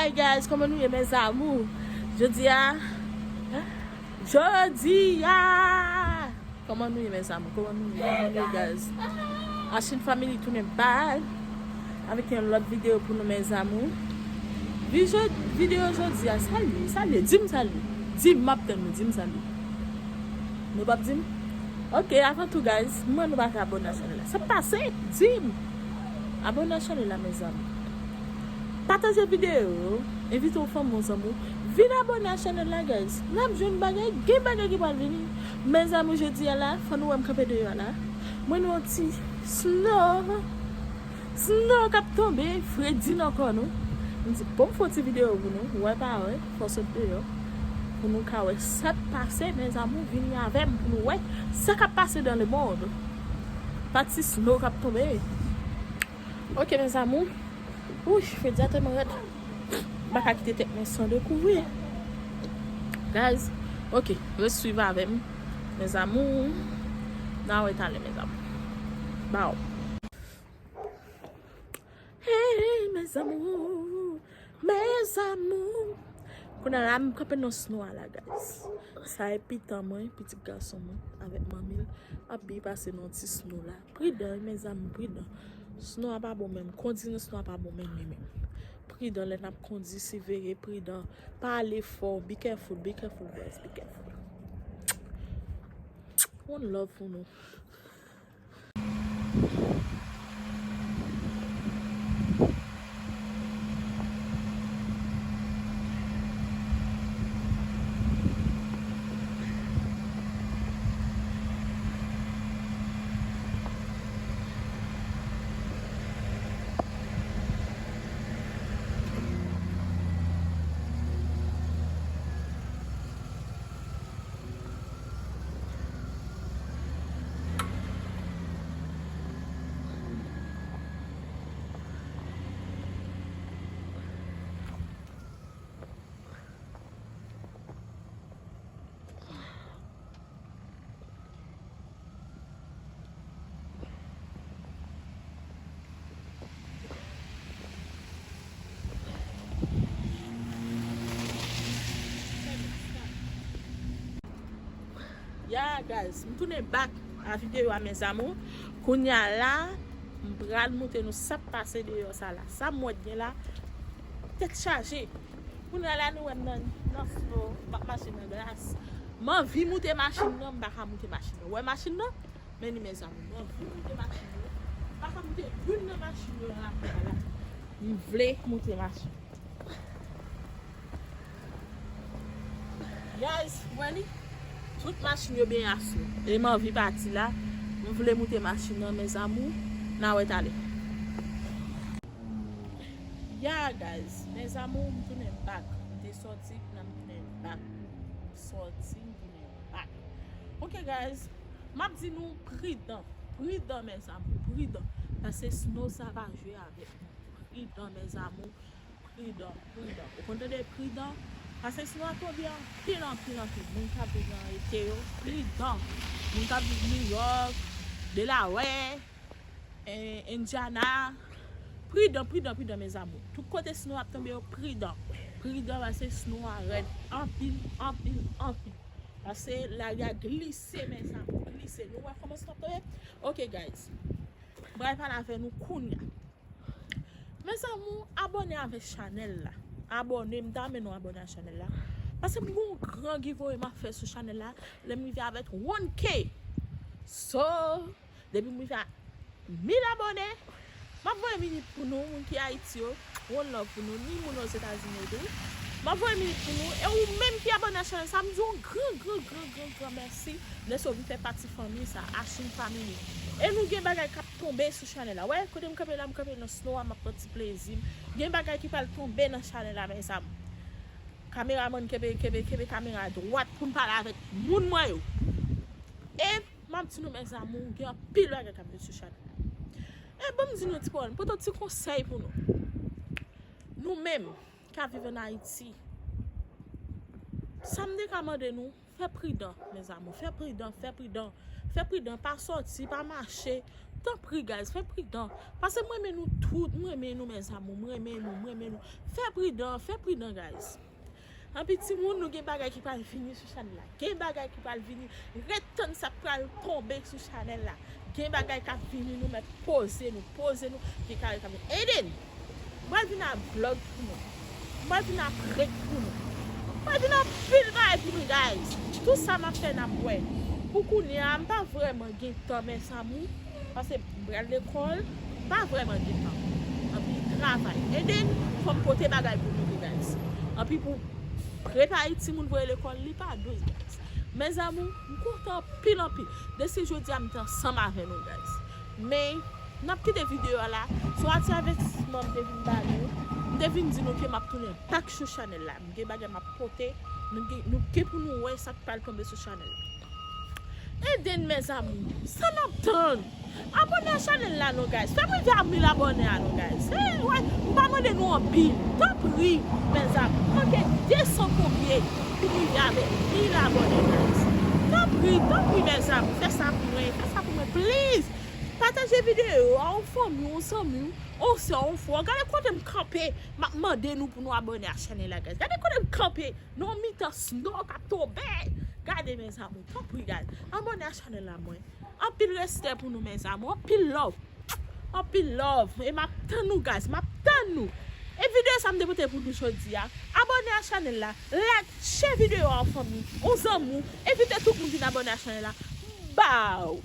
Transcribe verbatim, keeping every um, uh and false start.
Hey guys, kòman nou ye, mes amours? Jodi a, jodi a, kòman nou ye, mes amours? Kòman nou ye? Kòman nou ye, guys? Ashin Family tounen back avèk yon lòt videyo pou nou, mes amours. Vi jò-, videyo jodi a, sa l ye, sa l ye, di m sa l ye. Di m, m ap tann ou, di m sa l ye. Nou p ap di m? Ok, avan tou, guys, mwen nou pa ka abòne a chanèl la. Sa k pase? Di m! Abòne a chanèl la, mes amours. Pataje videyo yo, envite yon fanmi, yon zanmi w, vin abòne a chanèl la, guys. N ap jwenn bagay, gen bagay ki pral vini. Mes amours, jodi a la, fò nou wè m kanpe deyò a la. Mwen nan yon ti snow. Snow k ap tonbe, fredi nan kò nou. M di, bon, m fè yon ti videyo pou nou, wè pa wè, fò sot deyò. Pou nou ka wè sa k pase, mes amours, vini avè m pou nou wè sa k ap pase dans le monde. Pa ti snow k ap tonbe. Ok, mes amours. Ouch, fredi a tèlman rèd. M pa ka kite tèt mwen san dekouvri. Guys, ok, ret swiv avè m, mes amours. N a wè talè, mes amours. Baw. Hey, mes amours, mes amours. Kounye a la, m kanpe nan snow a la, guys. Sa e pitit mwen, pitit gason mwen, avèk manmi l, ap byen pase nan ti snow la. Pridan, wi, mes amours, pridan. Snow a pa bon menm. Kondi nan snow a pa bon menm, menm, menm. Pridan lè n ap kondi, siveye, pridan. Pa ale fò. Be careful, be careful, guys, be careful. One love pou nou. Ya, guys, m tounen back a videyo a, mes amours. Kounye a la, m pral montre nou sa k pase deyò sa la. Sa m wè gen la, tèt chaje. Kounye a la, nou wè m nan, nan snow, m ap mache nan glas. M anvi moute machin nan, m pa ka moute machin nan. Ou wè machin nan? Men li, mes amours, m anvi moute machin yo. M pa ka moute youn nan machin yo nan lakou a la. M vle moute machin. Guys, wè li? Tout machin yo byen asou. E m anvi pati la. M vle moute machin nan, mes amours. N a wè talè. Ya, guys, mes amours, m tounen back. M te sòti, kounye a m tounen back. M sòti, m tounen back. Ok, guys, m ap di nou pridan. Pridan, mes amours, pridan. Paske snow sa pa jwe avèk nou. Pridan, mes amours. Pridan, pridan. Ou konn tande pridan? Paske snow a tonbe anpil, anpil, anpil. Moun k ap viv nan ete yo, pridan. Moun k ap viv New York, Delaware, eh, Indiana. Pridan, pridan, pridan, mes amours. Tout kote snow ap tonbe yo, pridan. Pridan, paske snow a rèd anpil, anpil, anpil. Paske lari a glise, mes amours, glise. Nou wè kòman snow ap tonbe? Ok, guys. M pral pale avè nou kounye a. Mes amours, abòne avèk chanèl la. Abòne, m ta renmen nou abòne a chanèl la. Paske m gon gran giveaway m ap fè sou chanèl la. Lè m rive avèk one K. So, depi m rive a mil abòne, m ap voye minit pou nou, moun ki Ayiti yo. One love pou nou, ni moun Ozetazini yo tou. M ap voye minit pou nou. E ou menm ki abòne a chanèl sa, m di w gran, gran, gran, gran, gran mèsi. Lè sa w vin fè pati fanmi sa, Ashin Family. E nou gen bagay k ap tonbe sou chanèl la. Wè, kote m kanpe la, m kanpe nan snow a, m ap pran ti plezi m. Gen bagay ki pral tonbe nan chanèl la, mes amours. Kameramann, kenbe, kenbe, kenbe kamera dwat pou n pale avèk moun mwen yo. E m ap di nou, mes amours, gen anpil bagay k ap vin sou chanèl la. E ban m di nou ti pawòl, m pote yon ti konsèy pou nou. Nou menm k ap viv ann Ayiti, sa m te ka mande nou, Fè pridan, mes amours. Fè pridan, fè pridan. Fè pridan, pa sòti, pa mache. Tanpri, guys, fè pridan. Paske m renmen nou tout, m renmen nou, mes amours, m renmen nou, m renmen nou. Fè pridan, fè pridan, guys. Anpi timoun, nou gen bagay ki pral vini sou chanèl la. Gen bagay ki pral vini. Ret tann sa k pral tonbe sou chanèl la. Gen bagay k ap vini, nou mèt poze nou, poze nou. Gen bagay k ap vini. Eden, m pral vin ak vlog pou nou. M pral vin ak prank pou nou. M pral vin ak pil bagay pou nou, guys. Tout sa m ap fè, n ap wè. Pou kounye a, m pa vrèman gen tan, mes amours. Paske m pral lekòl, m pa vrèman gen tan. Anpi travay. Eden, fò m pote bagay pou nou tou, guys. Anpi pou prepare timoun voye lekòl, li pa dous, guys. Mes amours, m kontan anpil, anpil. Deske jodi a, m te ansanm avè nou, guys. Men, n ap kite videyo a la. Se yon ti avètisman m te vin ba nou. M te vin di nou ke m ap tounen back sou chanèl la. M gen bagay m ap pote. Nou gen, nou gen pou nou wè sa k pral tonbe sou chanèl la. Eden, mes amours, sa n ap tann? Abòne a chanèl la non, guys. Fè m rive a mil abòne a non, guys. Hey, wè, m pa mande nou anpil. Tanpri, mes amours. Manke de san konbyen pou m rive avèk mil abòne, guys. Tanpri, tanpri, mes amours. Fè sa pou mwen, fè sa pou mwen, please. Pataje videyo a, yon fanmi, yon zanmi, yon sè, yon frè. Gade kote m kanpe. M ap mande nou pou nou abòne a chanèl la, guys. Gade kote m kanpe. Nan mitan snow k ap tonbe. Gade, mes amours, tanpri, guys. Abòne a chanèl la, mwen. Anpil respè pou nou, mes amours. Anpil love. Anpil love. E m ap tann nou, guys. M ap tann nou. E videyo sa m te pote pou nou jodi a. Abòne a chanèl la. Like, share videyo a an fanmi. Yon zanmi. Envite tout moun vin abòne a chanèl la. Bow!